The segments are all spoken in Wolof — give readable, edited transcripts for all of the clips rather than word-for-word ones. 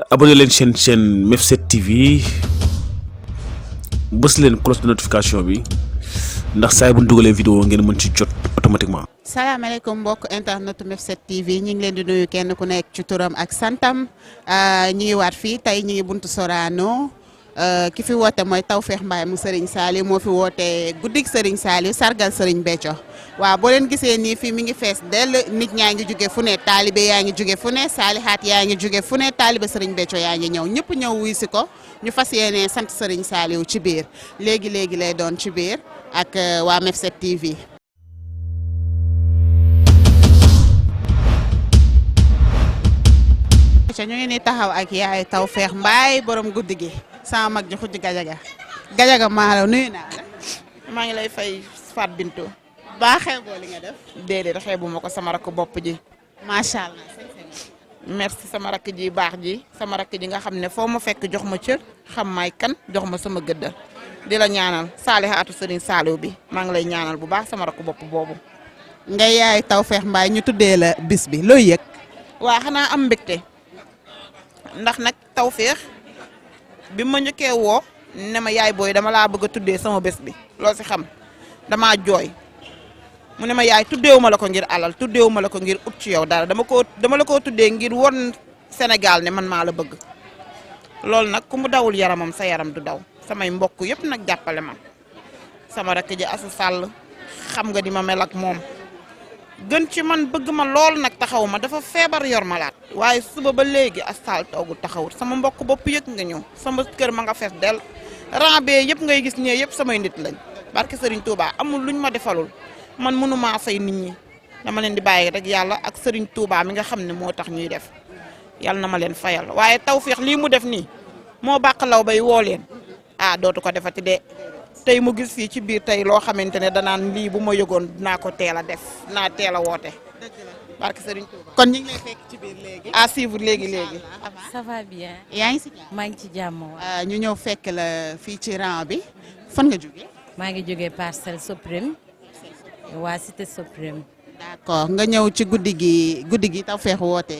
abonné leen chaîne Mef7 TV bës leen cloche de notification bi ndax saa bu ñu dugalee vidéo ngeen mën ci jot automatiquement. salaamaaleykum mbokk internet Mef7 TV ñu ngi leen di nuyu kenn ku nekk ci turam ak santam ñu ngi waat fii tey ñu ngi buntu Sorano ki fi woote mooy Tawfekh Mbaye mu Serigne Saliou moo fi woote guddik Serigne Saliou sargal Serigne Béthio waaw boo leen gisee nii fii mi ngi fees dell nit ñaa ngi jóge fu ne taalibe yaa ngi jóge fu ne saalihaat yaa ngi jóge fu ne taalibe Serigne Béthio yaa ngi ñëw ñëpp ñëw wuy si ko ñu fas yéene sant Serigne Saliou ci biir léegi lay doon ci biir ak waa Mef7 TV. ñu ngi ni taxaw ak yaay Tawfekh Mbaye borom guddi gi sama mag ji xujj gajaga maalaw nuyu naa la. maa ngi lay fay Fat Bintou. baa xeeboo li nga def. déedéet xeebu ma ko sama rakk bopp ji. macha allah. merci sama rakk ji baax ji sama rakk ji nga xam ne foo ma fekk jox ma cër xam maay kan jox ma sama gëddal di la ñaanal saalihaatu Serigne Saliou bi maa ngi lay ñaanal bu baax sama rakk bopp boobu. nga yaay Tawfekh Mbaye ñu tuddee la bis bi looy yëg. waa xanaa am mbégte ndax nag Tawfekh bi ma njëkkee woo ne ma yaay booy dama laa bëgg a tuddee sama bés bi loo si xam damaa jooy mu ne ma yaay tuddeewu ma la ko ngir alal tuddeewu ma la ko ngir ut ci yow dara dama la koo tuddee ngir won Sénégal ne man maa la bëgg loolu nag ku mu dawul yaramam sa yaram du daw samay mbokk yëpp nag jàppale ma sama rakk ji Asu Sall xam nga di ma mel ak moom gën ci man bëgg ma lool nag taxaw ma dafa feebar yor malaat waaye suba ba léegi Asu Sall toogul taxawut sama mbokk bopp yëg nga ñëw sama kër ma nga fees del rambee yëpp ngay gis ñee yëpp samay nit lañ barke Serigne Touba amul luñ ma defalul man mënumaa fay nit ñi dama leen di bàyyi rek yàlla ak Serigne Touba mi nga xam ne moo tax ñuy def yàlla na ma leen fayal waaye Tawfekh lii mu def nii moo bàq law bay woo leen dootu ko defati de tey mu gis fii ci biir tey loo xamante ne danaan lii bu ma yëgoon dinaa ko teel a def naa teel a woote barke Serigne Touba. kon ñu ngi lay fekk ci biir léegi. à suivre léegi. ça va bien. yaa ngi si jàmm. maa ngi ci jàmm. ñu ñëw fekk la fii ci rang bi fan nga jógee. maa ngi jógee Parcelles Suprême waa Cité Suprême. d'accord nga ñëw ci guddi gi Tawfekh woote.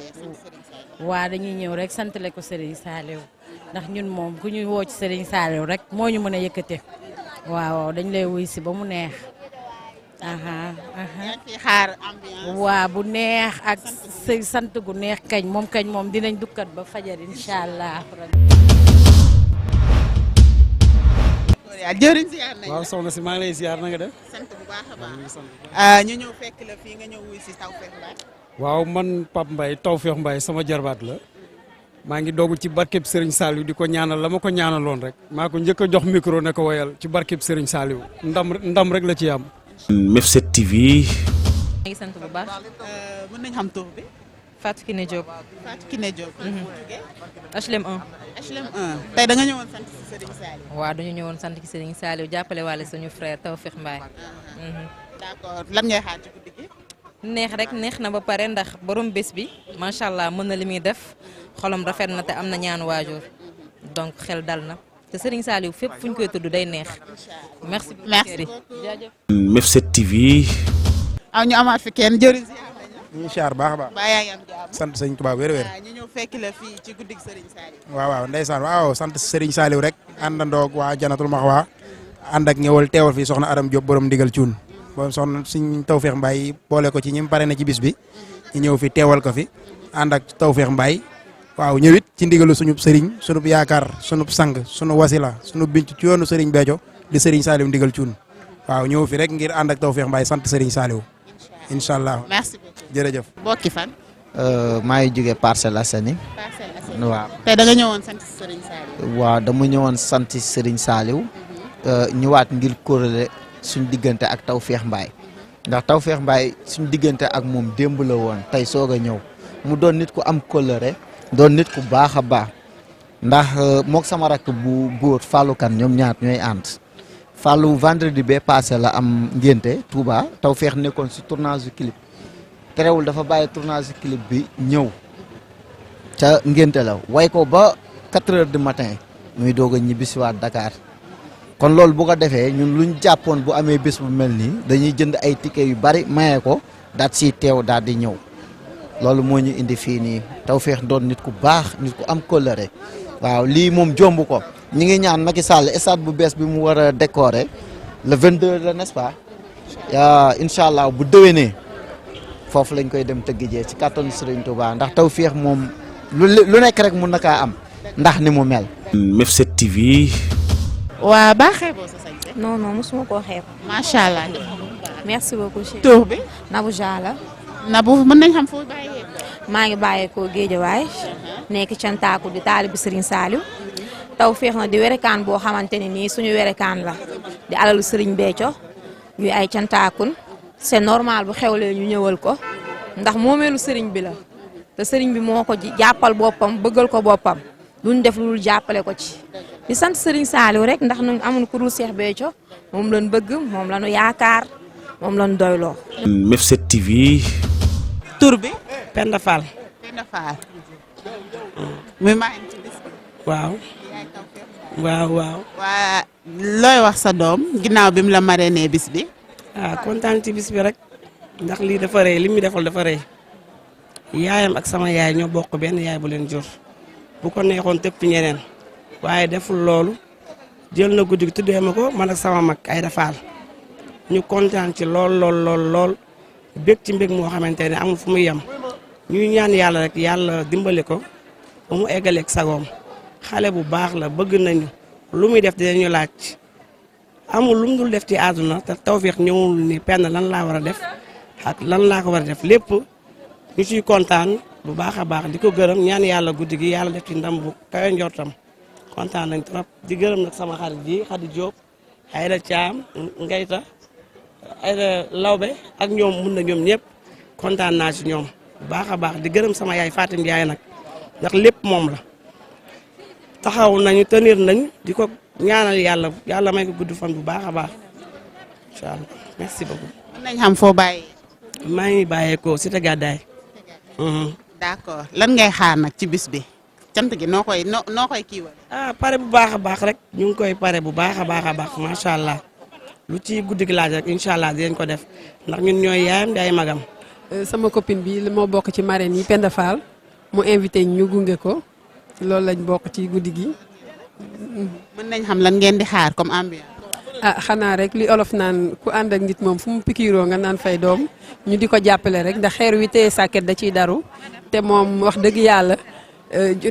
waa dañuy ñëw rek santale ko Serigne Saliou ndax ñun moom ku ñuy woo ci Serigne Saliou rek moo ñu mën a yëkkate. waaw dañ lay wuy si ba mu neex. xaar ambiance. waa bu neex ak sant gu neex kañ moom dinañ dukkat ba fajar incha allah. jëriñ ziar nañ la. waaw soxna si maa ngi lay ziar na nga def. sant bu baax a baax. ñu ñëw fekk la fii nga ñëw wuy si Tawfekh Mbaye. waaw man Pape Mbaye Tawfekh Mbaye sama jarbaat la maa ngi doogu ci barkeb Serigne Saliou di ko ñaanal la ma ko ñaanaloon rek maa ko njëkk a jox micro ne ko woyal ci barkeb Serigne Saliou ndam rek la ci am. Mef7 TV. maa ngi sant bu baax. mën nañ xam tur bi. Fatou Kiné Diop. Fatou Kiné Diop. HLM 1. HLM 1. tey da nga ñëwoon sant ci Serigne Saliou. waaw dañu ñëwoon sant ci Serigne Saliou jàppale waale suñu frère Tawfekh Mbaye. d'accord lan ngay xaar ci guddi gi. neex rek neex na ba pare ndax borom bés bi macha allah mën na li muy def xolam rafet na te am na ñaan waajur donc xel dal na te Serigne Saliou fépp fu ñu koy tudd day neex. merci beaucoup jaajëf. Mef7 TV. ñu amaat fi kenn jëriñ ziar nañ la. ñu siyaar baax a baax. baa yaa ngi am jàmm. sant sëñ Tuubaa wér-wér. ñu ñëw fekk la fii ci guddi Serigne Saliou. waaw ndeysaan waaw sant Serigne Saliou rek àndandoog waa Janatul Maxwa ànd ak ñëwal teewal fii soxna Aram Diop borom ndigal cuun borom soxna suñ Tawfekh Mbaye boole ko ci ñi mu pare na ci bis bi ñu ñëw fi teewal ko fi ànd ak Tawfekh Mbaye waaw ñëwit ci ndigalu suñu Serigne sunub yaakaar sunub sang sunu wasila sunu binc ci yoonu Serigne Béthio di Serigne Saliou ndigal cuun waaw ñëw fi rek ngir ànd ak Tawfekh Mbaye sant Serigne Saliou incha allah. merci beaucoup jërëjëf. bokki fan. maa ngi jógee Parcelles Assainies. waaw. tey da nga ñëwoon sant Serigne Saliou. waaw dama ñëwoon sant Serigne Saliou. ñëwaat ngir kóorale suñ diggante ak Tawfekh Mbaye ndax Tawfekh Mbaye suñ diggante ak moom démb la woon tey soog a ñëw mu doon nit ku am kóllëre doon nit ku baax a baax ndax mook sama rakk bu góor Fallou Kane ñoom ñaar ñooy ànd Fallou vendredi bee passé la am ngénte Touba Tawfekh nekkoon si tournage du clip terewul dafa bàyyi tournage du clip bi ñëw ca ngénte la way ko ba 4 heures du matin muy doog a ñibbisiwaat Dakar kon loolu bu ko defee ñun luñ jàppoon bu amee bés bu mel nii dañuy jënd ay ticket yu bari mayee ko daat siy teew daal di ñëw loolu moo ñu indi fii nii Tawfekh doon nit ku baax nit ku am kóllëre waaw lii moom jomb ko ñi ngi ñaan Macky Sall stade bu bees bi mu war a décorer le 22 la n'est-ce pas incha allah bu déwénee foofu lañ koy dem tëgg jee ci kàttanu Serigne Touba ndax Tawfekh moom lu nekk rek mun na kaa am ndax ni mu mel. MEF7 TV. waa baaxee boo sa sañse. non non mosuma koo xeeb. macha allah. merci beaucoup chérie. tur bi. Nabou Jalla. Nabou mën nañ xam foo bàyyee. maa ngi bàyyeekoo Géejawaay. nekk cantaaku di taalibi Serigne Saliou. Tawfekh na di werekaan boo xamante ne nii suñu werekaan la. di alalu Serigne Béthio. ñuy ay cantaakun. c'est normal bu xewlee ñu ñëwal ko. ndax moomeelu Serigne bi la. te Serigne bi moo ko jàppal boppam bëggal ko boppam. duñ def lu dul jàppale ko ci. di sant Serigne Saliou rek ndax ñun amuñu ku dul Cheikh Béthio moom lañ bëgg moom lañu yaakaar moom lañ doyloo. MEF7 TV. tur bi. Penda Fall. Penda Fall. muy maa ngi ci bis bi. waaw. waaw. waa looy wax sa doom ginnaaw bi mu la marraine bis bi. kontaan ci bis bi rek ndax lii dafa rëy li mu defal dafa rëy yaayam ak sama yaay ñoo bokk benn yaay bu leen jur bu ko neexoon tëpp ñeneen waaye deful loolu jël na guddi gi tuddee ma ko man ak sama mag ay dafaal ñu kontaan ci lool bég ci mbég moo xamante ne amul fu muy yem ñuy ñaan yàlla rek yàlla dimbali ko ba mu eggaleeg sagoom xale bu baax la bëgg nañu lu muy def dinañu laaj amul lu mu dul def ci àdduna te Tawfekh ñëwul ni penn lan laa war a def ak lan laa ko war a def lépp ñu ciy kontaan bu baax a baax di ko gërëm ñaan yàlla guddi gi yàlla def ci ndam bu kawe njortam kontaan nañ trop di gërëm nag sama xarit ji Khady Diop Aïda Thiam Ngayta Aïda Lawbe ak ñoom mun na ñoom ñëpp kontaan naa ci ñoom bu baax a baax di gërëm sama yaay Fatim Ndiaye nag ndax lépp moom la taxaw nañu tenir nañ di ko ñaanal yàlla may ko gudd fan bu baax a baax incha allah merci beaucoup. mën nañ xam foo bàyyee. maa ngi bàyyeekoo Cité Gàddaay. d'accord lan ngay xaar nag ci bis bi cant gi noo koy kiiwal. pare bu baax a baax rek ñu ngi koy pare bu baax a baax macha allah lu ci guddi gi laaj rek incha allah dinañ ko def ndax ñun ñooy yaayam di ay magam. sama copine bi moo bokk ci marraine yi Penda Fall mu invité ñu gunge ko loolu lañ bokk ci guddi gi. mën nañ xam lan ngeen di xaar comme ambiance. xanaa rek li olof naan ku ànd ak nit moom fu mu pikiiroo nga naan fay doom ñu di ko jàppale rek ndax xeer wi téye sàkket da ciy daru te moom wax dëgg yàlla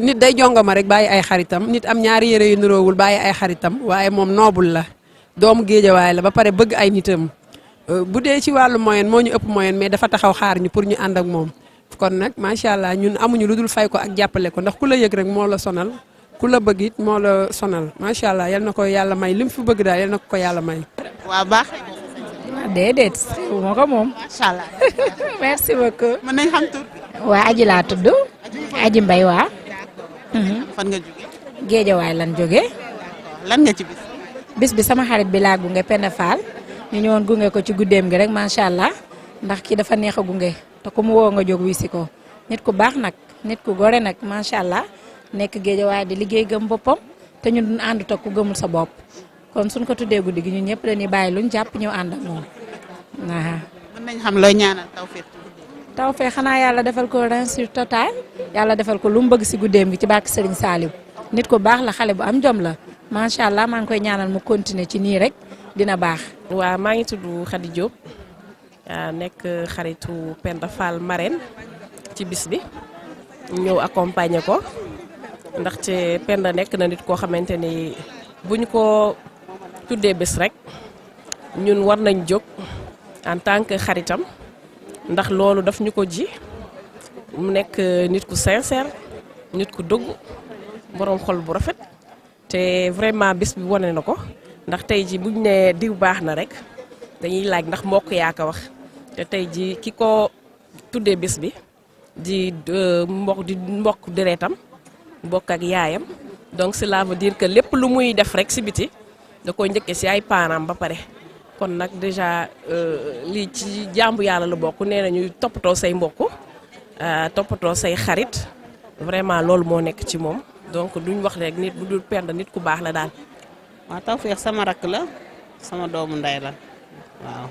nit day jongoma rek bàyyi ay xaritam nit am ñaari yére yu niroowul bàyyi ay xaritam waaye moom noobul la doomu géejawaay la ba pare bëgg ay nitam bu dee ci wàllu moyen moo ñu ëpp moyen mais dafa taxaw xaar ñu pour ñu ànd ak moom kon nag macha allah ñun amuñu lu dul fay ko ak jàppale ko ndax ku la yëg rek moo la sonal. ku la bëgg it moo la sonal macha allah yal na ko yàlla may li mu fi bëgg daal yal na ko yàlla may. waaw baax. déedéet moo ko moom. macha allah. merci beaucoup. mën nañ xam tur. waa aji laa tudd. aji mbay waa. fan nga jóge. géejawaay lan jóge. lan nga ci bis. bis bi sama xarit bi laa gunge Penda Fall. ñu ñëwoon gunge ko ci guddeem gi rek macha allah ndax kii dafa neex a gunge te ku mu woo nga jóg wisi ko nit ku baax nag nit ku gore nag macha allah. nekk géejawaay di liggéey gëm boppam te ñun duñ ànd toog ku gëmul sa bopp kon suñ ko tuddee guddi gi ñun ñëpp dañuy bàyyi luñ jàpp ñëw ànd ak moom. mën nañ xam looy ñaanal Tawfekh. Tawfekh xanaa yàlla defal ko réussite totale yàlla defal ko lu mu bëgg si guddeem gi ci barke Serigne Saliou nit ku baax la xale bu am jom la macha allah maa ngi koy ñaanal mu continuer ci nii rek dina baax. waaw maa ngi tudd Khady Diop nekk xaritu Penda Fall marraine ci bis bi ñëw accompagner ko. ndaxte Penda nekk na nit koo xamante ni buñ ko tuddee bés rek ñun war nañ jóg en tant que xaritam ndax loolu daf ñu ko ji mu nekk nit ku sincère nit ku dëggu boroom xol bu rafet te vraiment bés bi wane na ko ndax tey ji buñ ne diw baax na rek dañuy laaj ndax mbokk yaa ko wax te tey ji ki ko tuddee bés bi di mbokk deretam bokk ak yaayam donc cela veut dire que lépp lu muy def rek si biti da koy njëkkee si ay parents ba pare kon nag déjà lii ci jàmbu yàlla la bokk nee nañu toppatoo say mbokk toppatoo say xarit vraiment loolu moo nekk ci moom donc duñ wax rek nit bu dul Penda nit ku baax la daal. waaw Tawfekh sama rakk la sama doomu ndey la waaw.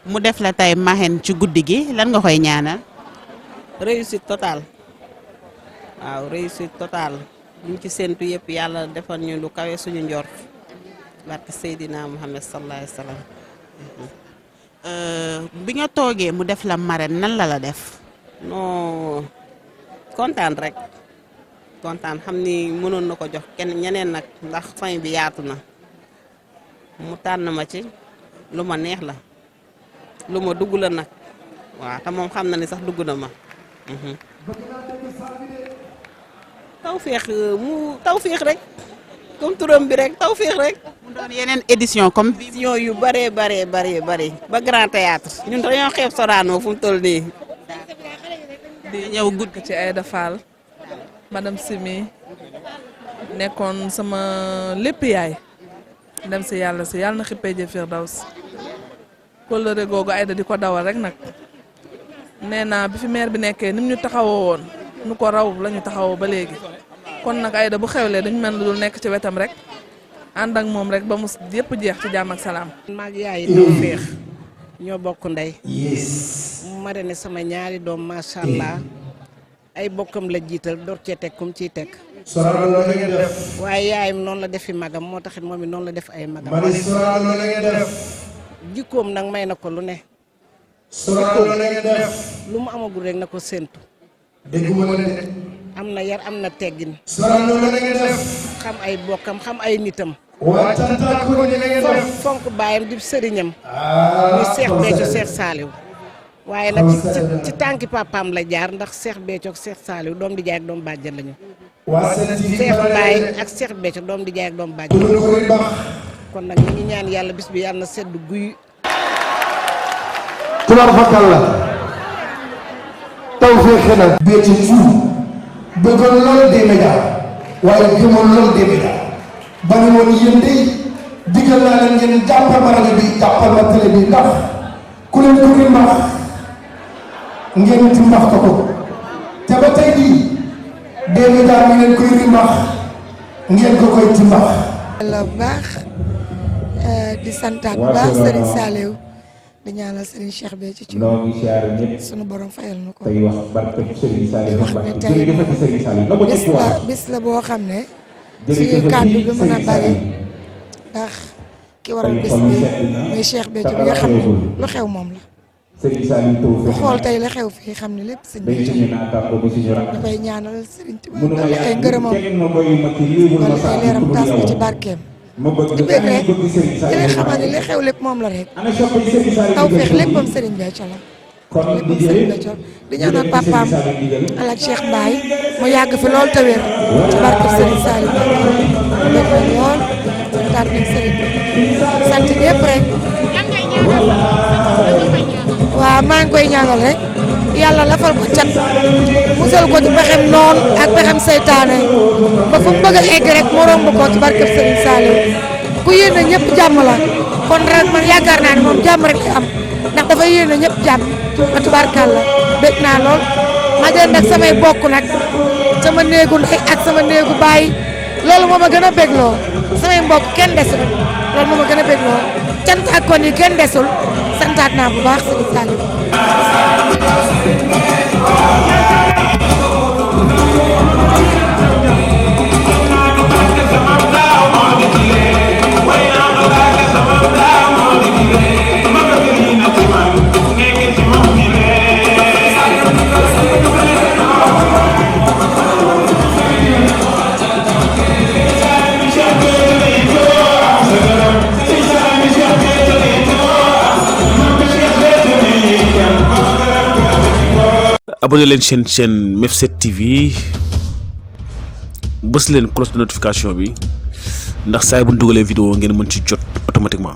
mu def la tey marraine ci guddi gi lan nga koy ñaanal. réussite totale waaw réussite totale liñ ci séntu yëpp yàlla defal ñu lu kawe suñu njort barke Seydina Muhammad sallallahu alayhi wa sallam. bi nga toogee mu def la marraine nan la def. non kontaan rek kontaan xam ni mënoon na ko jox kenn ñeneen nag ndax famille bi yaatu na mu tànn ma ci lu ma neex la lu ma dugg la nag waaw te moom xam na ni sax dugg na ma. tawféex rek comme turam bi rek tawféex rek. mu doon yeneen édition comme édition yu bëree ba grand théâtre ñun dañoo xeeb Sorano fu mu toll nii. di ñëw gudd ci Aïda Fall madame Simi nekkoon sama lépp yaay dem si yàlla na xippee jë Firdaws kóllëre googu Aïda di ko dawal rek nag nee naa bi fi maire bi nekkee ni mu ñu taxawoo woon nu ko raw la ñu taxawoo ba léegi kon nag Aïda bu xewlee dañu mel lu dul nekk ci wetam rek ànd ak moom rek ba mu yëpp jeex ci jàmm ak salaam. maag yaay Tawféex ñoo bokk ndey. mu marraine sama ñaari doom macha allah ay bokkam la jiital door cee teg kum ciy teg. waaye yaayam noonu la defi magam moo taxit moom it noonu la def ay magam. jikkoom nag may na ko lu ne. lu mu amagul rek na ko séntu. am na yar am na teggin. xam ay bokkam xam ay nitam. fonk baayam di sëriñam. muy Seex Béthio Seex Saaliw. waaye nag ci tànki papaam la jaar ndax Seex Béthio ak Seex Saaliw doom di jaay ak doom bàjjen lañu. Seex Baay ak Seex Béthio doom di jaay ak doom bàjjen. kon nag ñu ngi ñaan yàlla bis bi yàlla na sedd guy. tubaar fakkal la Tawfekh na Béthio Thioune bëggoon lool des médias waaye gëmoon lool des médias ba ñu woon yéen day digal naa leen ngeen jàppal ma rajo bi jàppal ma télé bi ndax ku leen ko di mbax ngeen ci mbax ko te ba tey jii des médias mi ngeen koy di mbax ngeen ko koy ci mbax la bu baax di santaat bu baax Serigne Saliou di ñaanal Serigne Cheikh Béthio ci sunu borom fayal nu ko di wax ne tey bis la boo xam ne suñuy kàddu bi mën a bari ndax ki waral bis bi muy Cheikh Béthio bi nga xam ne lu xew moom la lu xool tey la xew fii xam ne lépp sëñ Béthio dafay ñaanal Serigne Touba ay ngërëmam wala ay leeram taas ko ci barkeem di bëgg rek di leen xamal ne li xew lépp moom la rek Tawfekh léppam Serigne Béthio la léppam Serigne Béthio di ñaanal papaam Alaaji Cheikh Mbaye mu yàgg fi lool te wér ci barke Serigne Saliou bëgg na lool santaat nañ Serigne sant ñëpp rek waaw maa ngi koy ñaanal rek yàlla lafal ko cat musal ko ci pexem noon ak pexem seytaane ba fu mu bëgg a egg rek mu romb ko ci barkeb Serigne Saliou ku yéene ñëpp jàmm la kon ren man yaakaar naa ne moom jàmm rek la am ndax dafa yéene ñëpp jàmm ba tubaarkàlla bég naa lool ma jël nag samay bokk nag sama néegu ndey ak sama néegu baay loolu moo ma gën a bégloo samay mbokk kenn desul loolu moo ma gën a bégloo cant ak kon yi kenn desul santaat naa bu baax Serigne Saliou abonné leen chaîne MEF7 TV bës leen cloche de notification bi ndax saa bu ñu dugalee vidéo ngeen mën ci jot automatiquement.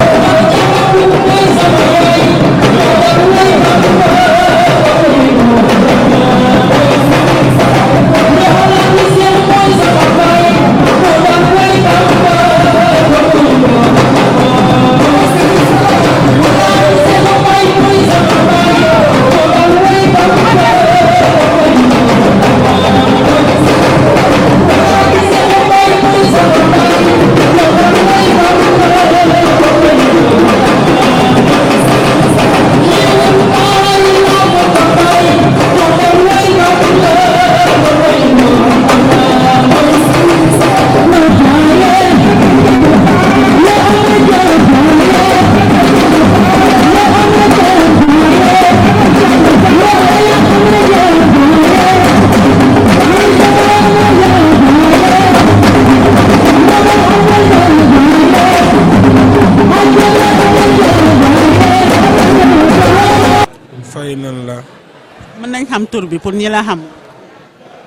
xam tur bi pour ñi la xam.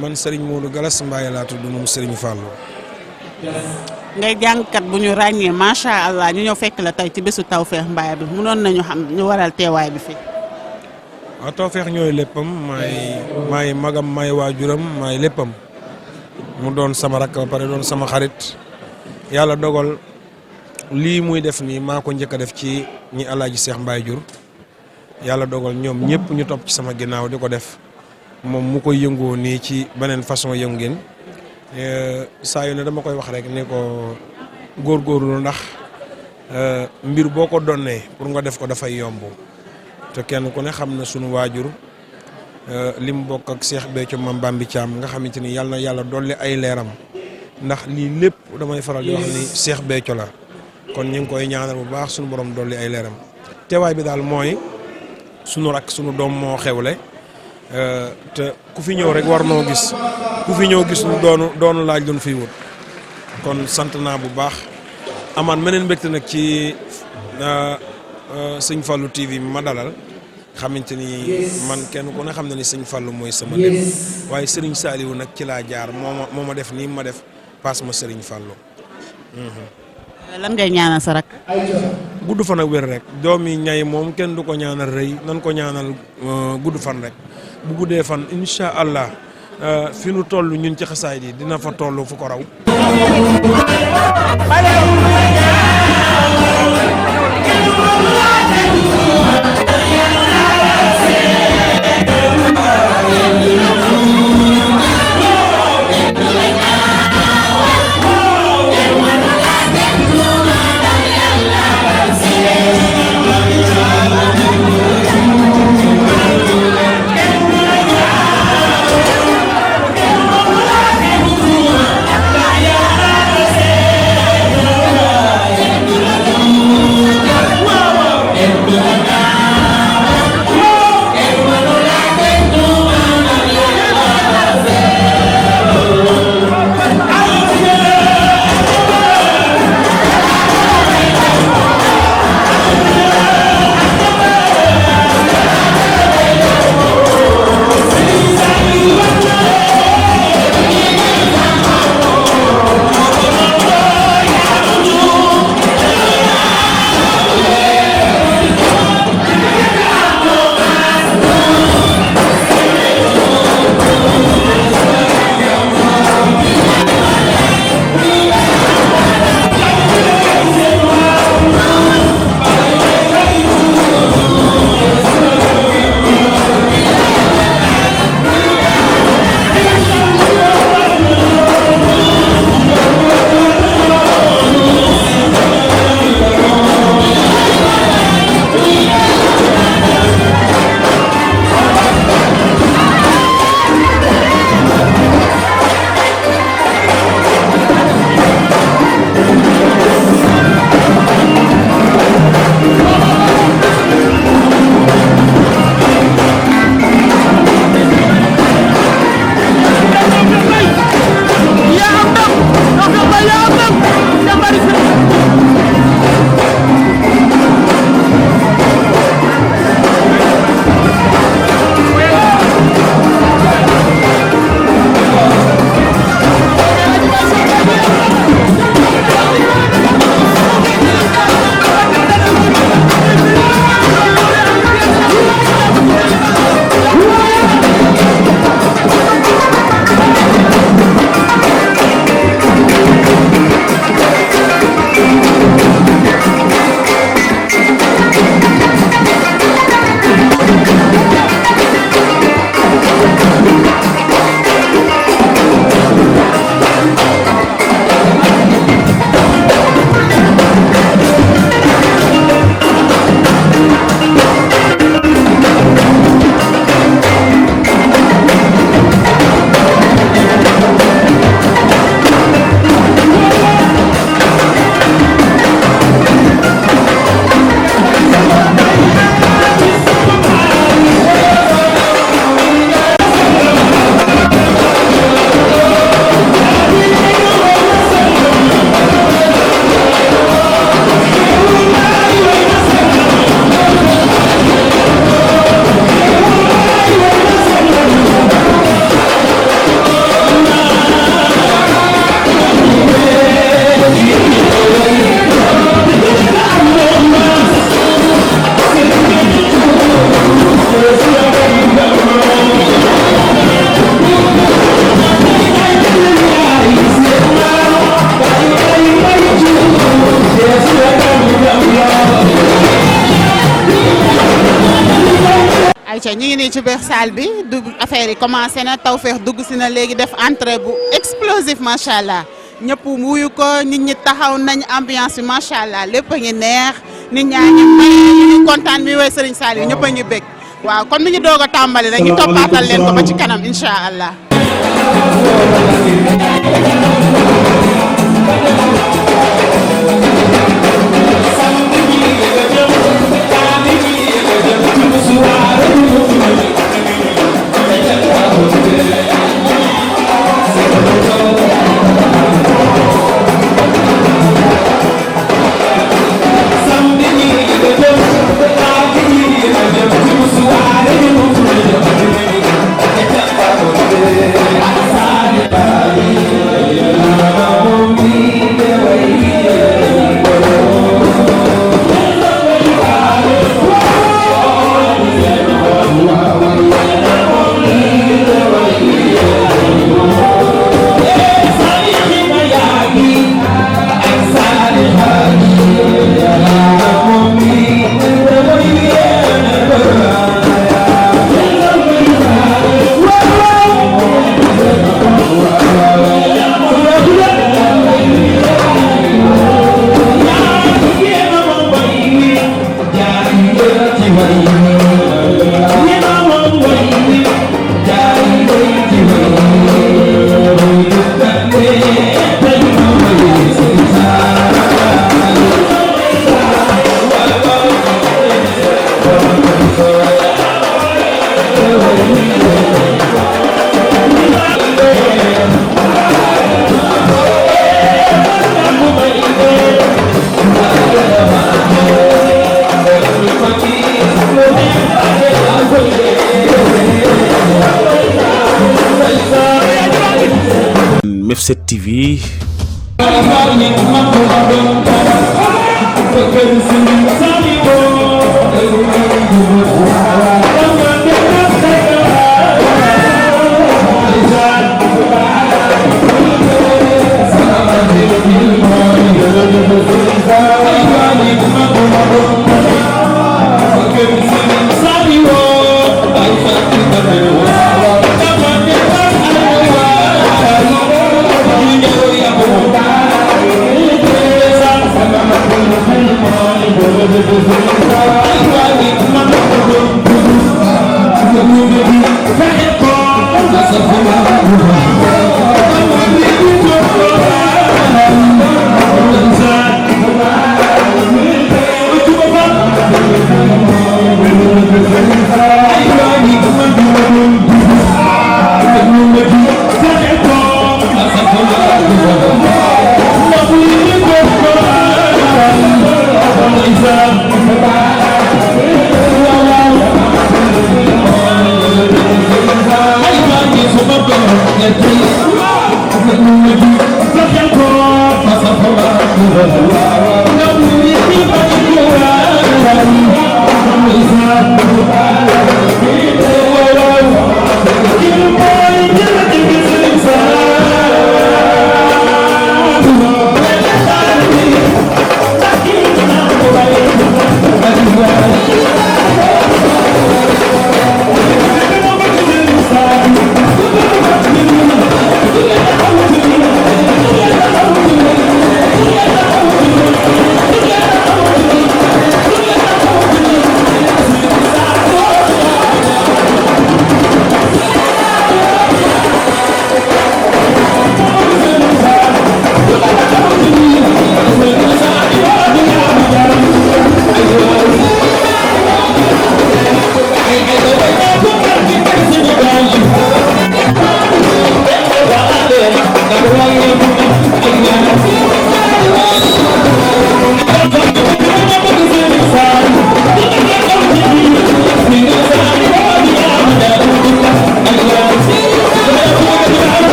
man Serigne Modou Galas Mbaye laa tudd moom Serigne Fallou. ngay jàngkat bu ñu ràññee macha allah ñu ñëw fekk la tey ci bésu Tawfekh Mbaye bi mënoon nañu xam ñu waral teewaay bi fii. waaw Tawfekh ñooy léppam maay magam maay waajuram maay léppam mu doon sama rakk ba pare doon sama xarit yàlla dogal lii muy def nii maa ko njëkk a def ci ñi Alaaji Cheikh Mbaye jur yàlla dogal ñoom ñëpp ñu topp ci sama ginnaaw di ko def moom mu koy yëngoo nii ci beneen façon yëngeen saa yu ne dama koy wax rek ne ko góorgóorlu ndax mbir boo ko donnee pour nga def ko dafay yomb te kenn ku ne xam na sunu waajur li mu bokk ak Cheikh Béthio Mame Bambi Thiam nga xamante ni yàlla na yàlla dolli ay leeram ndax lii lépp damay faral di wax ni Cheikh Béthio la kon ñu ngi koy ñaanal bu baax sunu borom dolli ay leeram teewaay bi daal mooy sunu rak sunu doom moo xewle te ku fi ñëw rek war noo gis ku fi ñëw gis lu doonu laaj doon fiy wut kon sant naa bu baax amaan meneen mbégte nag ci sëñ Fallou TV ma dalal xamante ni man kenn ku ne xam na ni sëñ Fallou mooy sama lépp waaye Serigne Saliou nag ci laa jaar moo ma def nii ma def paas ma Serigne Fallou. lan ngay ñaanal sa rak. gudd fan ak wér rek doomi ñay moom kenn du ko ñaanal rëy nan ko ñaanal gudd fan rek bu guddee fan incha allah fi nu toll ñun ci xasaay di dina fa toll fu ko raw. ayca ñu ngi nii ci biir salle bi dugg affaire yi commencé na Tawfekh dugg si na léegi def entrée bu explosif macha allah ñëpp wuyu ko nit ñi taxaw nañ ambiance bi macha allah lépp a ngi neex nit ñaa ngi may ñu ngi kontaan mi woy Serigne Saliou ñëpp a ngi bég waaw kon mi ngi doog a tàmbali rek ñu toppaatal leen ko ba ci kanam incha allah. MEF7 TV.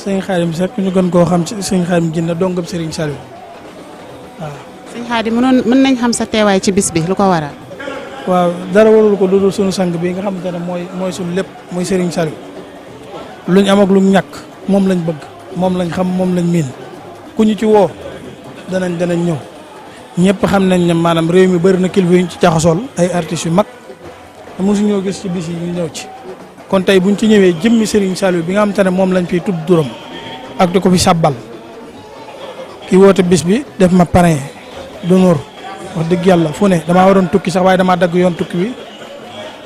sëñ Xaadim Seck ñu gën koo xam ci sëñ Xaadim Jinne dongam Serigne Saliou waaw. sëñ Xaadim mën nañ xam sa teewaay ci bis bi lu ko waral. waaw dara warul ko dudul sunu sang bi nga xamante ne mooy sunu lépp muy Serigne Saliou luñ am ak lu ñàkk moom lañ bëgg moom lañ xam moom lañ miin ku ñu ci woo danañ ñëw ñëpp xam nañ ne maanaam réew mi bëri na kilifa yu ñu ci jaxasool ay artistes yu mag mosu ñoo gis ci bis yi ñu ñëw ci kon tey buñ ci ñëwee jëmmi Serigne Saliou bi nga xamante ne moom lañ fiy tudd turam ak di ko fi sabbal ki woote bis bi def ma parrain d'honneur wax dëgg yàlla fu ne damaa waroon tukki sax waaye damaa dagg yoon tukki bi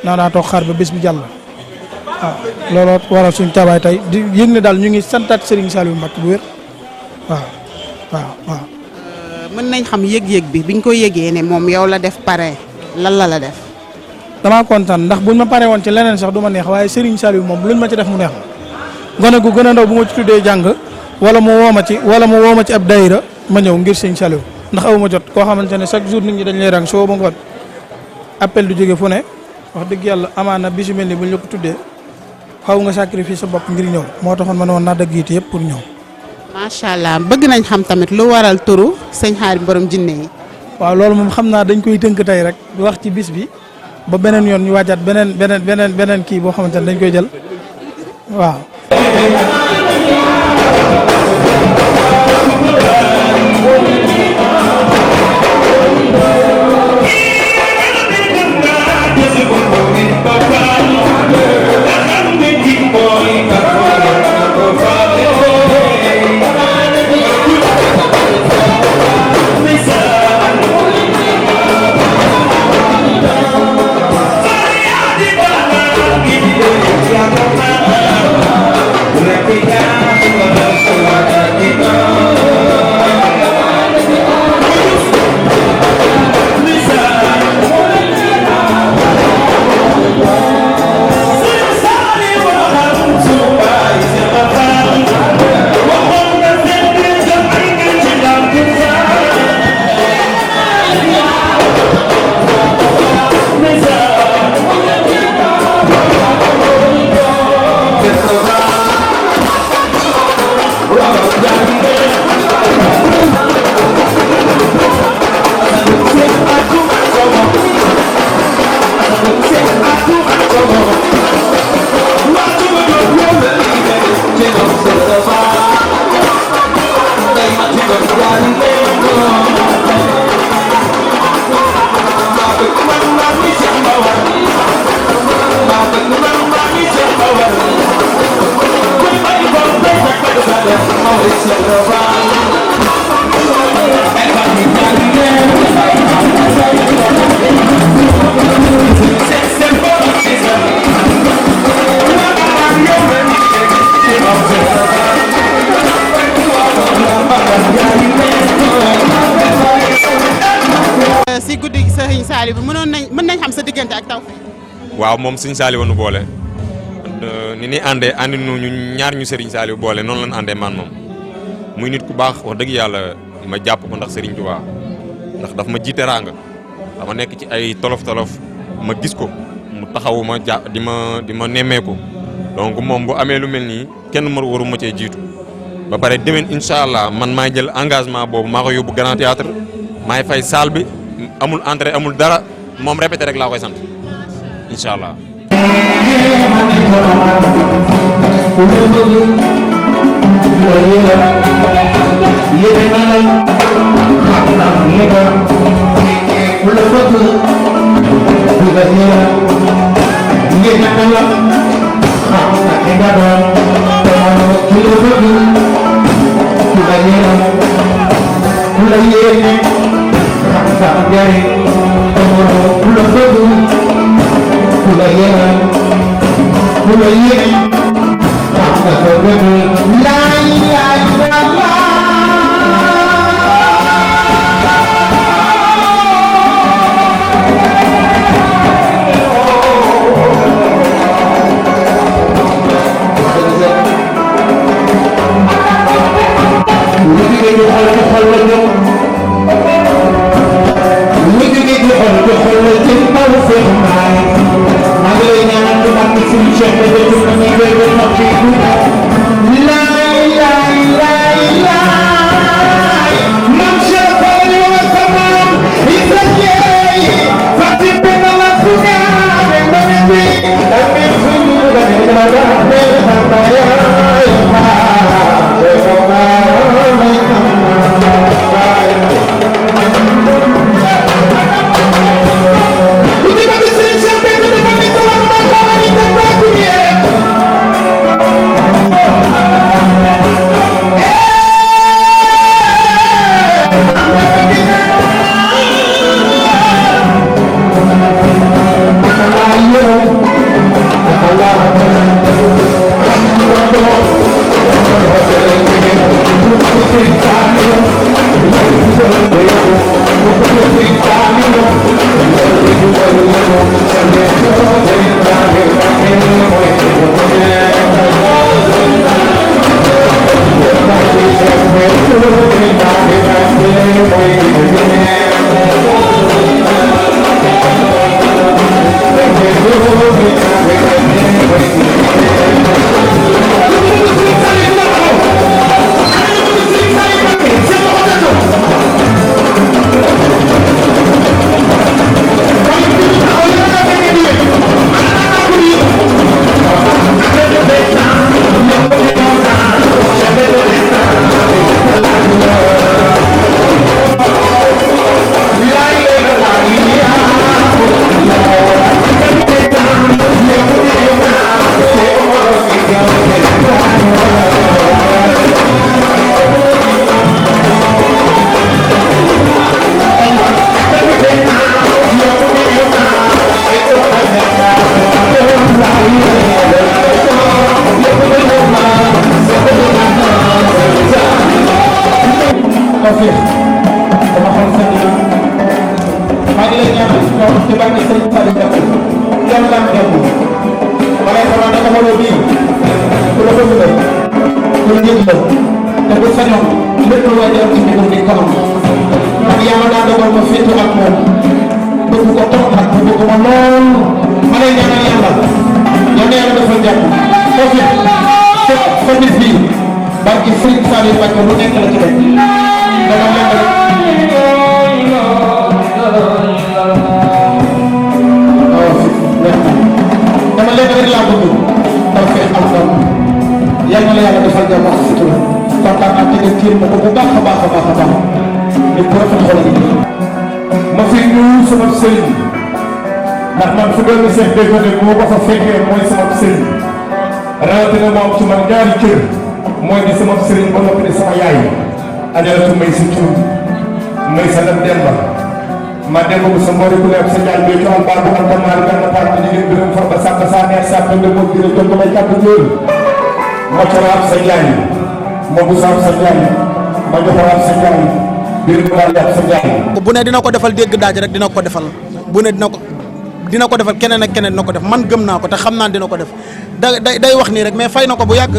daa toog xaar ba bis bi jàll waaw looloo waral suñu tabaay tey di yëg ne daal ñu ngi santaat Serigne Saliou Mbacké bu wér waaw. mën nañ xam yëg-yëg bi biñ ko yëgee ne moom yow la def parrain lan la def. damaa kontaan ndax buñ ma pare woon ci leneen sax du ma neex waaye Serigne Saliou moom luñ ma ci def mu neex ma gone gu gën a ndaw bu ma ci tuddee jàng wala mu woo ma ci ab daayira ma ñëw ngir Serigne Saliou ndax aw ma jot koo xamante ne chaque jour nit ñi dañ lay rang soo ba ngoon appel du jóge fu ne wax dëgg yàlla amaana bi su mel ni buñ la ko tuddee xaw nga sacrifice sa bopp ngir ñëw moo taxoon ma ne woon naa dagg yitte yëpp pour ñëw. macha allah bëgg nañ xam tamit lu waral turu sëñ Xaadim borom jinne yi. waaw loolu moom xam naa dañ koy tënk tey rek wax ci bis bi ba beneen yoon ñu waajaat beneen kii boo xamante ne dañ koy jël waaw. si guddi Serigne Saliou bi mën nañ xam sa diggante ak Tawfekh. waaw moom Serigne Saliou nu boole ni ni àndee àndi ñu ñaar ñu Serigne Saliou boole noonu lañ àndee man moom muy nit ku baax wax dëgg yàlla ma jàpp ko ndax Serigne Touba ndax daf ma jiite raanga dama nekk ci ay tolof ma gis ko mu taxawu ma di ma nemmeeku donc moom bu amee lu mel nii kenn waru ma cee jiitu ba pare déwén incha allah man maay jël engagement boobu maa ko yóbbu Grand Théâtre maay fay salle bi amul entrée amul dara moom répété rek laa koy sant incha allah. La Tawfekh sama xol sedd na maa ngi lay ñaanal ci kaw ci barke Serigne Saliou Mbacké yàlla daan dem ma lay xamal ne xamaloo bii ku la bëgg la ku la yëg la te bu sañoon lépp lu waay di am ci mbir mi kanam man yàlla daa dogal ma féetu ak moom bëgg ko trop nag mu bëgg ma lool ma lay ñaanal yàlla yal na yàlla defal jàmm Tawfekh sa bis bii barke Serigne Saliou Mbacké lu nekk la ci def dama leen rek dama leen rek laa bëgg Tawfekh am doom yal na la yàlla defal jàmm ak sutura kontaan naa te nga tiir ma ko bu baax a baax a baax a baax nit ku rafet xol yi ma fi nuyu sama sëriñ ndax man fu doon Cheikh Béthio de moo ko fa fekkee mooy sama sëriñ rawatina moom ci man ñaari cër mooy di sama sëriñ ba noppi di sama yaay ajaratu may si cuub may sa dem Demba ma Demba bu sa mboori ku nekk sa ñaan bi ci am baal bu am tamaar benn part bi jigéen bi fa ba sàkk saa neex sàkk de moom dina jot may jàpp jël ma coraab sa yaay ma bu saab sa yaay ma joxoraab sa yaay biir bu daal jàpp sa yaay bu ne dina ko defal dégg daaj rek dina ko defal bu ne dina ko defal keneen ak keneen dina ko def man gëm naa ko te xam naa dina ko def day wax nii rek mais fay na ko bu yàgg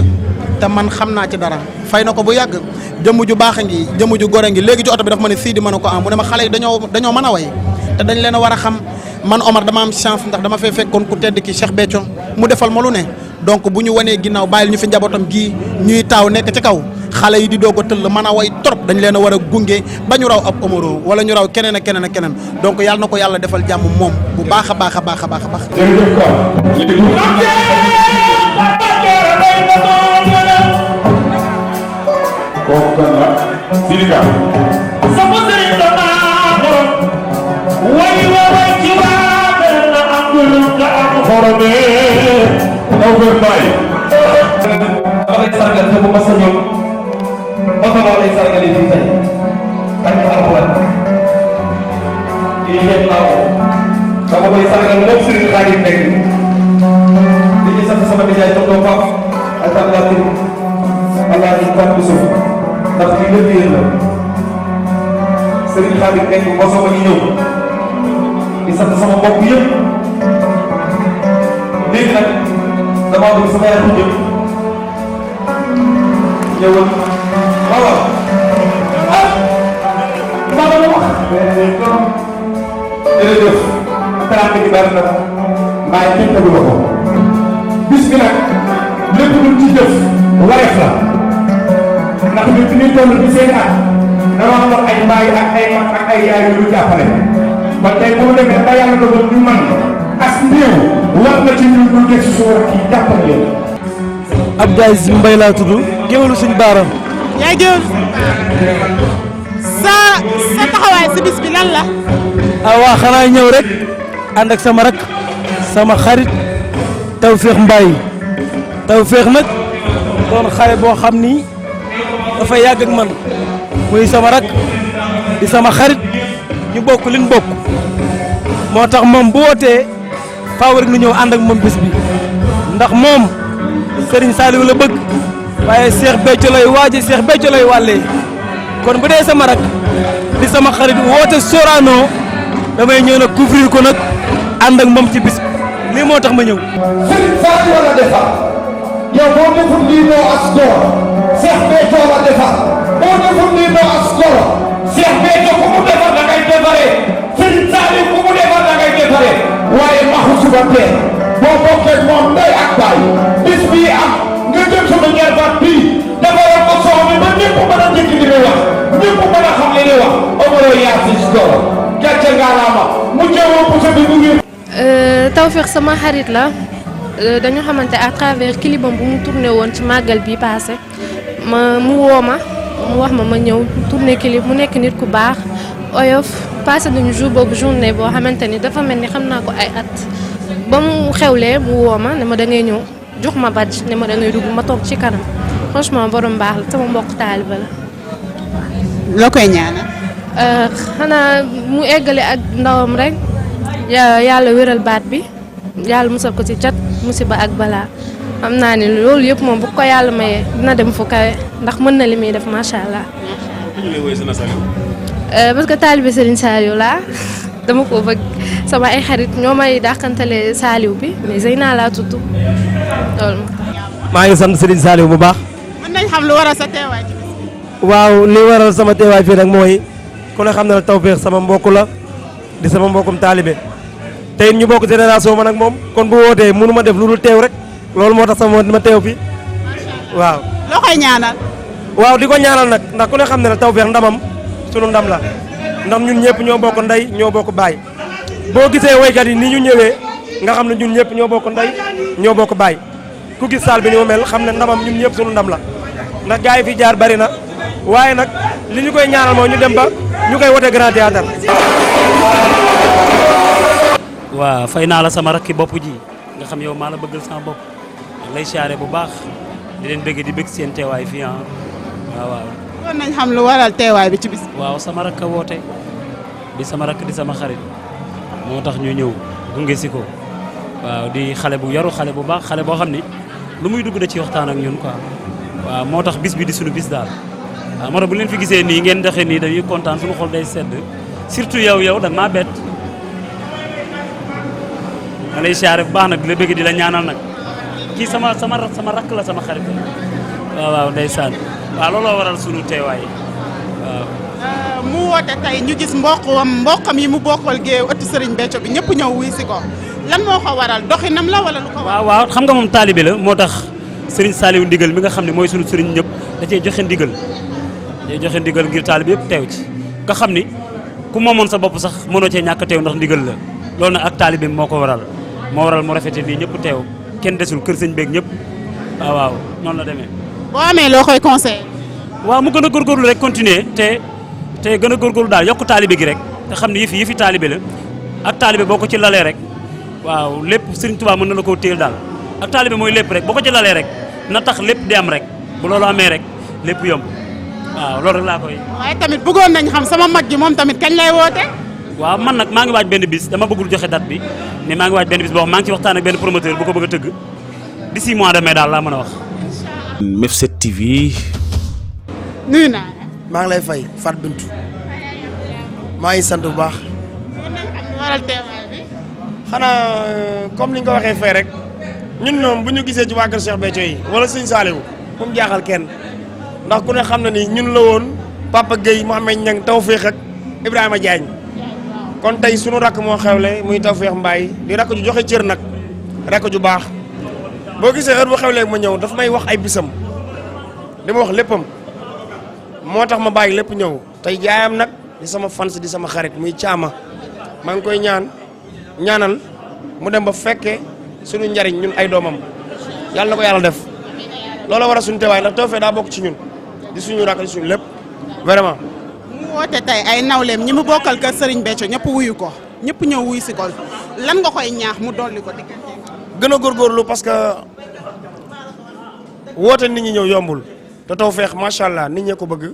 te man xam naa ci dara fay na ko bu yàgg jëmm ju baax a ngi jëmm ju gore ngi léegi ci oto bi dafa ma ne Sidi mën a ko am mu ne ma xale yi dañoo mën a way te dañ leen a war a xam man Omar dama am chance ndax dama fay fekkoon ku tedd ki Cheikh Béthio mu defal ma lu ne donc bu ñu wanee ginnaaw bàyyil ñu fi njabootam gii ñuy taaw nekk ci kaw xale yi di doog a tëll mën a way trop dañ leen a war a gunge ba ñu raw ab Omaro wala ñu raw keneen ak keneen ak keneen donc yàlla na ko yàlla defal jàmm moom bu baax a baax a baax a baax a baax. kooku kan la Sidika sama sëriñ dama borom way way ci waa na angul ka am xorome Tawfekh Mbaye dama lay sargal te bu ma sañoon oto laa lay sargalee fii tey kañ ko alxuraan kii xeet naa ko dama koy sargal moom sëriñ Xaadim nekk di ci sant sama nijaay tonton Pape ak Allah di Pape Suuf ndax li lépp yéen la Serigne Khadim nekk mosoo ma ñu ñëw di sant sama mbokk yëpp léegi nag damaa bëgg sama yaay ñëpp ñëwal waaw ah maa ngi wax jërëjëf teraanga gi bari na waaye kenn tegu la ko bis bi nag lépp lu ci jëf wareef la ndax ñun fi ñuy toll ci seen at dama am ay mbaay ak ay mag ak ay yaay yu jàppale ba tey bu demee ba yàlla dogal ñu man as néew war na ci ñun ñu gis suñu war kii jàppale leen. Abdou Aziz Mbaye laa tudd géwalu suñu baaram. yaay géwél sa taxawaay si bis bi lan la. ah waa xanaa ñëw rek ànd ak sama rak sama xarit Tawfekh Mbaye Tawfekh nag doon xale boo xam ni dafa yàgg ak man muy sama rak di sama xarit ñu bokk liñ bokk moo tax moom bu wootee faaw rek nu ñëw ànd ak moom bis bi ndax moom Serigne Saliou la bëgg waaye Cheikh Béthio lay waaje Cheikh Béthio lay wàllee kon bu dee sama rak di sama xarit woote Sorano damay ñëw nag couvrir ko nag ànd ak moom ci bis bi lii moo tax ma ñëw. Serigne Saliou la defar yow boo deful lii noo as góor Cheikh Béthio la defar boo deful lii noo as góor Cheikh Béthio ku mu defar da ngay defaree Serigne Saliou ku mu defar da ngay defaree waaye maxu suba tee boo bokkee moom ndey ak baay bis bii am nga jëm sama ñerbaat bii defaral ko soxna ba ñëpp mën a dégg li muy wax ñëpp mën a xam li muy wax Omaro yaa si góor gàcce ngaalaama mu jëwoo bu sa bi mu ngi Tawfekh sama xarit la dañu xamante à travers clipam bu mu tourné woon ci màggal bi passé mu woo ma mu wax ma ñëw tourné clip mu nekk nit ku baax oyof passé nañu jour boobu journée boo xamante ni dafa mel ni xam naa ko ay at ba mu xewlee mu woo ma ne ma da ngay ñëw jox ma badge ne ma da ngay dugg ma toog ci kanam franchement borom baax la sama mbokk taaliba la. loo koy ñaanal. xanaa mu eggale ak ndawam rek. yàlla wéral baat bi yàlla musal ko ci cat musiba ak balaa xam naa ni loolu yëpp moom bu ko yàlla mayee dina dem fu kawe ndax mën na li muy def macha allah. ñu lay woowee Soxna Saliou. parce que taalibe Serigne Saliou laa dama ko bëgg sama ay xarit ñoo may dàqantale Saliou bi mais Zeyna laa tudd loolu. maa ngi sant Serigne Saliou bu baax. mën nañ xam lu waral sa teewaay ci bis. waaw li waral sama teewaay fii rek mooy ku ne xam na ne Tawfekh sama mbokk la di sama mbokkum taalibe tey ñu bokk génération man ak moom kon bu wootee mënu ma def lu dul teew rek loolu moo tax sama ma teew fii waaw. loo koy ñaanal. waaw di ko ñaanal nag ndax ku ne xam na ne Tawfekh ndamam sunu ndam la ndax ñun ñëpp ñoo bokk ndey ñoo bokk baay boo gisee waykat yi ni ñu ñëwee nga xam ne ñun ñëpp ñoo bokk ndey ñoo bokk baay ku gis saal bi ni mu mel xam ne ndamam ñun ñëpp sunu ndam la ndax gars yi fi jaar bari na waaye nag li ñu koy ñaanal mooy ñu dem ba ñu koy wote Grand Théâtre. waaw fay naa la sama rakki bopp ji nga xam yow maa la bëggal sama bopp lay siyaare bu baax di leen bëgg di bëgg seen teewaay fii ah waaw. mën nañ xam lu waral teewaay bi ci bis. waaw sama rakk a woote di sama rakk di sama xarit moo tax ñu ñëw gunge si ko waaw di xale bu yaru xale bu baax xale boo xam ni lu muy dugg da ci waxtaan ak ñun quoi waaw moo tax bis bi di suñu bis daal waaw moo tax bu leen fi gisee nii ngeen doxee nii dañuy kontaan suñu xol day sedd surtout yow da nga maa bett ma lay siyaare bu baax nag di la bëgg di la ñaanal nag kii sama rakk la sama xarit waaw ndeysaan waaw looloo waral sunu teewaay waaw. mu woote tey ñu gis mboqam yi mu bokkal géew ëttu Serigne Béthio bi ñëpp ñëw wuy si ko lan moo ko waral doxinam la wala lu ko waral. waaw xam nga moom taalibe la moo tax Serigne Saliou ndigal mi nga xam ne mooy sunu Serigne ñëpp da cee joxe ndigal ngir taalibe yëpp teew ci nga xam ni ku moomoon sa bopp sax mënoo cee ñàkk teew ndax ndigal la loolu nag ak taalibe moo ko waral mu rafete nii ñëpp teew kenn desul kër sëñ beeg ñëpp waaw noonu la demee. boo amee loo koy conseillé. waaw mu gën a góorgóorlu rek continuer te gën a góorgóorlu daal yokk taalibe gi rek te xam ne yëfi taalibe la ak taalibe boo ko ci lalee rek waaw lépp Serigne Touba mën na la koo téel daal ak taalibe mooy lépp rek boo ko ci lalee rek na tax lépp di am rek bu loolu amee rek lépp yomb waaw loolu rek laa koy. waaye tamit bëggoon nañ xam sama mag gi moom tamit kañ lay woote. waaw man nag maa ngi waaj benn bis dama bëggul joxe date bi mais maa ngi waaj benn bis boo xam maa ngi ci waxtaan ak benn promoteur bu ko bëgg a tëgg d'ici mois de mai daal laa mën a wax. MEF7 TV. nuyu naa. maa ngi lay fay Fat Bintou maa ngi sant bu baax. waral teewaay bi. xanaa comme ni nga ko waxee fay rek ñun ñoom bu ñu gisee ci waa kër Cheikh Béthio yi wala Serigne Saliou mu jaaxal kenn ndax ku ne xam na ni ñun la woon Papa Gueye Mouhamed Niang Tawfekh ak Ibrahima Diagne kon tey sunu rakk moo xewle muy Tawfekh Mbaye di rakk ju joxe cër nag rakk ju baax boo gisee heure bu xewlee ma ñëw daf may wax ay bisam di ma wax léppam moo tax ma bàyyi lépp ñëw tey jaayam nag di sama fans di sama xarit muy caama maa ngi koy ñaanal mu dem ba fekkee suñu njariñ ñun ay doomam yàlla na ko yàlla def loolu war a suñu teewaay ndax Tawfekh daa bokk ci ñun di suñu rakk di suñu lépp vraiment. mu woote tey ay nawleem ñi mu bokkal kër Serigne Béthio ñëpp wuyu ko ñëpp ñëw wuyu si ko lan nga koy ñaax mu dolli ko diggante. gën a góorgóorlu parce que woote nit ñi ñëw yombul te Tawfekh macha allah nit ñee ko bëgg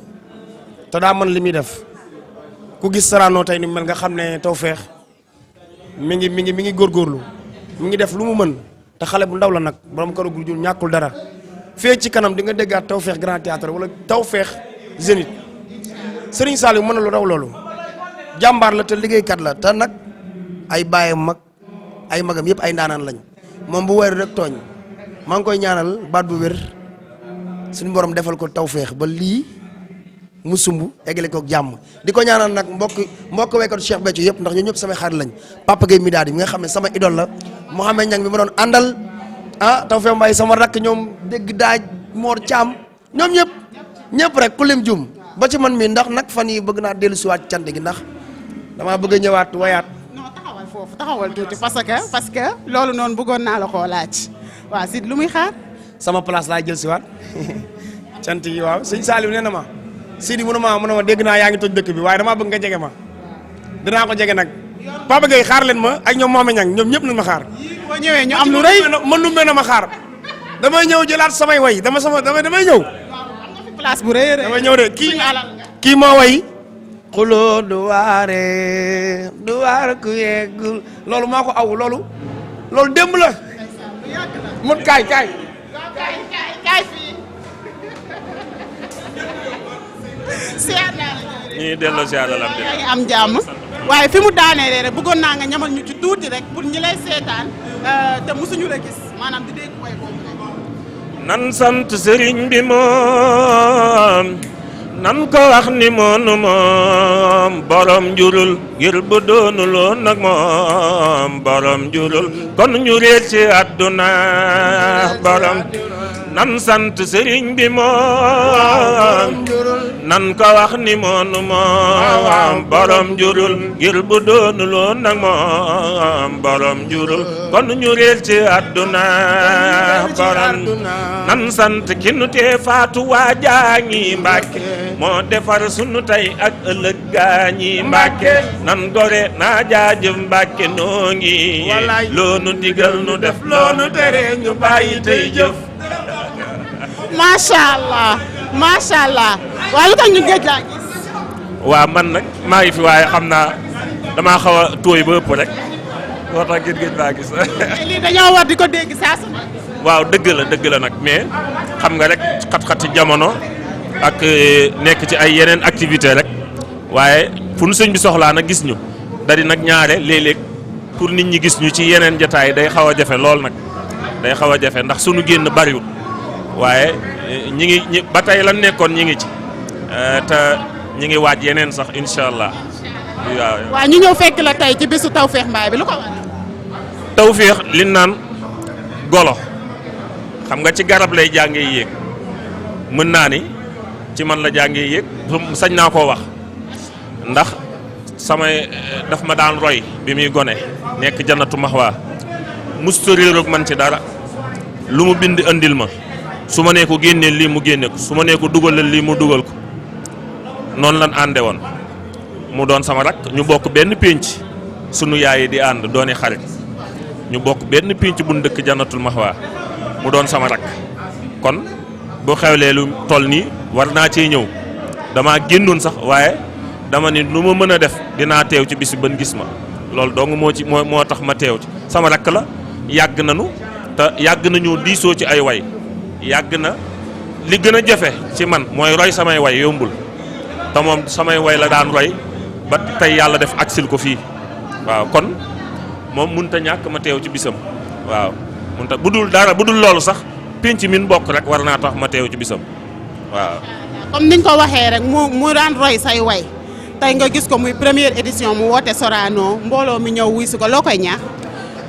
te daa mën li muy def ku gis Sorano tey ni mel nga xam ne Tawfekh mi ngi góorgóorlu mi ngi def lu mu mën te xale bu ndaw la nag borom kër gu jul ñàkkul dara fee ci kanam di nga déggaat Tawfekh Grand Théâtre wala Tawfekh Zénith Serigne Saliou mën na lu raw loolu jàmbaar la te liggéeykat la te nag ay baayam ay magam yëpp ay ndaanaan lañ moom bu weeru rek tooñ maa ngi koy ñaanal baat bu wér suñu borom defal ko Tawfekh ba lii mu sumb eggale ko jàmm di ko ñaanal nag mbokk weykatu Cheikh Béthio yëpp ndax ñoo ñëpp samay xarit lañ Papa Gueye Midadi mi nga xam ne sama idole la Mouhamed Niang bi ma doon àndal Tawfekh Mbaye sama rakk ñoom dégg daaj Mor Thiam ñoom ñëpp rek ku lim jum ba ci man mii ndax nag fan yi bëgg naa dellu siwaat cant gi ndax damaa bëgg a ñëwaat wayaat. taxawal foofu taxawal tuuti parce que loolu noonu bëggoon naa la koo laaj waaw Sid lu muy xaar. sama place laa jël siwaat cant yi waaw sëñ Saliou nee na ma Sidi mu ne ma dégg naa yaa ngi toj dëkk bi waaye damaa bëgg nga jege ma dinaa ko jege nag Papa Gueye xaar leen ma ak ñoom Mouhamed Niang ñoom ñëpp nañ ma xaar. boo ñëwee ñu am lu rëy man numbe na ma xaar damay ñëw jëlaat samay way damay ñëw. place bu rëy damay ñëw de kii moo way. xuloo du waar ku yeggul loolu maa ko aw loolu démb la. mun kaay fii. siyaar naa la. ñu ngi delloo siyaar alhamdulilah. ngi am jàmm waaye fi mu daanelee rek bëggoon naa nga ñamal ñu ci tuuti rek pour ñi lay seetaan te musuñu la gis maanaam di dégg way boobu rek. nan sant sëriñ bi moom nan ko wax ni moonu moom borom njurul ngir bu doonuloon nag moom borom njurul kon ñu réer ci àdduna borom nan sant sëriñ bi moom nan ko wax ni moonu moom borom njurul ngir bu doonuloon nag moom borom njurul kon ñu réer ci àdduna borom nan sant ki nu tee faatu waa jaañi Mbàkke moo defar sunu tey ak ëllëg gaañi Mbàkke nan gore naa jaajëf Mbàkke noo ngi loonu digal nu def loonu tere ñu bàyyi tey jëf. macha allah waaye lu tax ñu géej laa gis. waaw man nag maa ngi fi waaye xam naa damaa xaw a tooy ba ëpp rek moo tax géej laa gis. lii dañoo war di ko dégg saa su ne. waaw dëgg la nag mais xam nga rek xat-xati jamono ak nekk ci ay yeneen activité rek waaye fu nu sëñ bi soxlaa nag gis ñu dari nag ñaare léeg-léeg pour nit ñi gis ñu ci yeneen jataay day xaw a jafe lool nag day xaw a jafe ndax sunu génn bariwul waaye ñi ba tey lan nekkoon ñi ngi ci te ñi ngi waaj yeneen sax incha allah waaw ñu ñëw fekk la tey ci bisu Tawfekh Mbaye bi lu ko waral. Tawfekh li naan golo xam nga ci garab lay jàngee yéeg mën naa ni ci man la jàngee yéeg sañ naa koo wax ndax samay daf ma daan roy bi muy gone nekk Jannatu Mahwa musta réeroog man ci dara lu mu bind andil ma su ma nee ko génneel lii mu génne ko su ma nee ko dugalal lii mu dugal ko noonu lan ànde woon mu doon sama rak ñu bokk benn pénc sunu yaay yi di ànd dooni xarit ñu bokk benn pénc bu nu dëkk Jannatul Mahwa mu doon sama rak kon bu xewlee lu toll nii war naa cee ñëw damaa génnoon sax waaye dama ni lu ma mën a def dinaa teew ci bis ban gis ma loolu dong moo tax ma teew ci sama rak la yàgg nañu te yàgg nañu diisoo ci ay way yàgg na li gën a jafe ci man mooy roy samay way yombul te moom samay way la daan roy ba tey yàlla def aksil ko fii waaw kon moom mënut a ñàkk ma teew ci bisam waaw mënut a bu dul loolu sax pénc min bokk rek war naa tax ma teew ci bisam waaw. comme niñ ko waxee rek mu daan roy say way tey nga gis ko muy première édition mu woote Sorano mbooloo mi ñëw wuy si ko loo koy ñaax.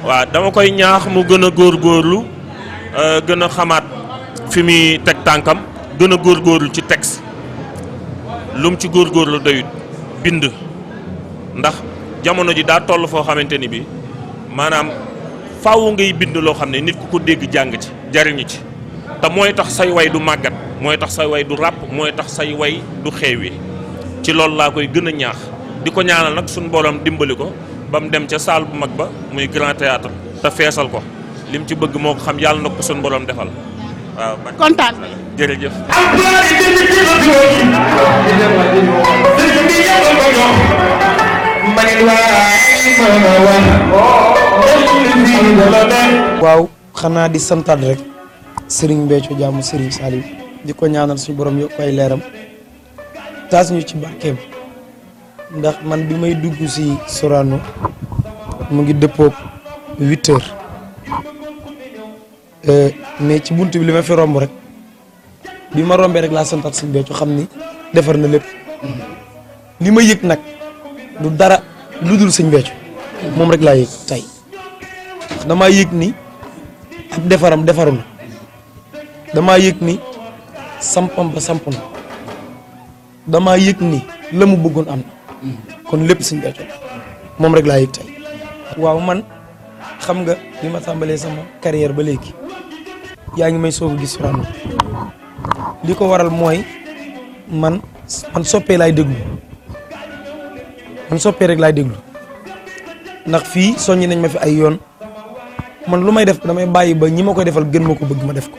waaw dama koy ñaax mu gën a góorgóorlu gën a xamaat fi muy teg tànkam gën a góorgóorlu ci texte lu mu ci góorgóorlu doyut bind ndax jamono ji daa toll foo xamante ni bi maanaam faaw ngay bind loo xam ne nit ku ko dégg jàng ci jariñu ci te mooy tax say way du màggat mooy tax say way du ràpp mooy tax say way du xeewi ci loolu laa koy gën a ñaax di ko ñaanal nag suñu borom dimbali ko ba mu dem ca salle bu mag ba muy grand théâtre te feesal ko lim ci bëgg moo ko xam yàlla na ko suñu borom defal waaw. kontaan jërëjëf. waaw xanaa di santaat rek Serigne Béthio jaamu Serigne Saliou di ko ñaanal suñu borom yokk ay leeram taas ñu ci barkeem ndax man bi may dugg si Sorano mu ngi dëppoog 8 heures mais ci buntu bi li ma fi romb rek bi ma rombee rek laa santaat Serigne Béthio xam ni defar na lépp li ma yëg nag du dara lu dul Serigne Béthio moom rek laa yëg tey damaa yëg ni ab defaram defaru na damaa yëg ni sampam ba samp na damaa yëg ni la mu bëggoon am na kon lépp Serigne Béthio moom rek laa yëg tey waaw man xam nga li ma tàmbalee sama carrière ba léegi yaa ngi may soog a gis Sorano li ko waral mooy man soppee laay déglu man soppee rek laay déglu ndax fii soññi nañ ma fi ay yoon man lu may def damay bàyyi ba ñi ma koy defal gën ma ko bëgg ma def ko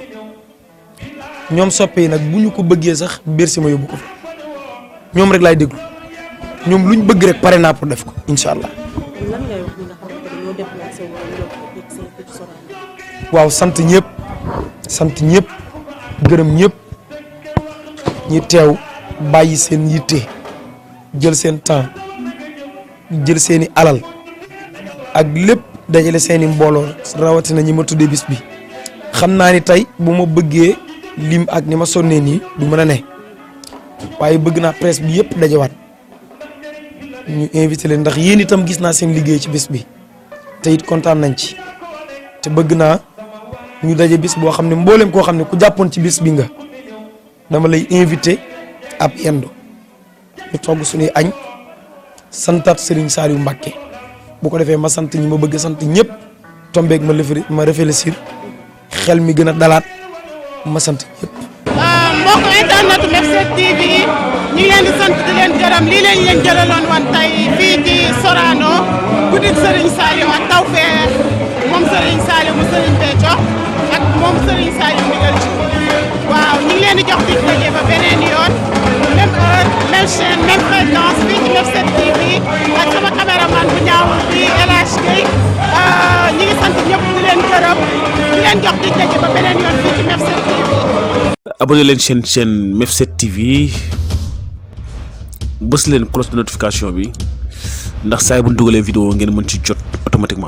ñoom soppee nag bu ñu ko bëggee sax biir si ma yóbbu ko fa ñoom rek laay déglu ñoom luñ bëgg rek pare naa pour def ko incha allah. lan ngay wax ñi nga xamante ne ñoo déplacé wu yegg seen kër Sorano. waaw sant ñëpp gërëm ñëpp ñi teew bàyyi seen yitte jël seen temps jël seeni alal ak lépp dajale seeni mbooloo rawatina ñi ma tuddee bis bi xam naa ni tey bu ma bëggee lim ak ni ma sonnee nii du mën a ne waaye bëgg naa presse bi yëpp dajawaat ñu invité leen ndax yéen itam gis naa seen liggéey ci bis bi te it kontaan nañ ci te bëgg naa ñu daje bis boo xam ne mboolem koo xam ne ku jàppoon ci bis bi nga dama lay invité ab yendu ñu togg suñuy añ santaat Serigne Saliou Mbacké bu ko defee ma sant ñi ma bëgg sant ñëpp tombeeg ma réfléchir xel mi gën a dalaat ma sant ñëpp. mbokk internetu MEF7 TV ñu ngi leen di sant di leen gërëm lii lañ leen jëlaloon woon tey fii ci Sorano guddik Serigne Saliou ak Tawfekh moom Serigne Saliou mu Serigne Béthio ak moom Serigne Saliou ndigal ci waaw ñu ngi leen di jox dig daje ba beneen yoon même heure même chaîne même fréquence fii ci MEF7 TV ak sama caméraman bu ñaawul fii El Hadj Gueye ñu ngi sant ñëpp di leen gërëm di leen jox dig daje ba beneen yoon fii ci MEF7 TV. abonné leen chaîne MEF7 TV bës leen cloche de notification bi ndax saa bu ñu dugalee vidéo ngeen mën ci jot automatiquement.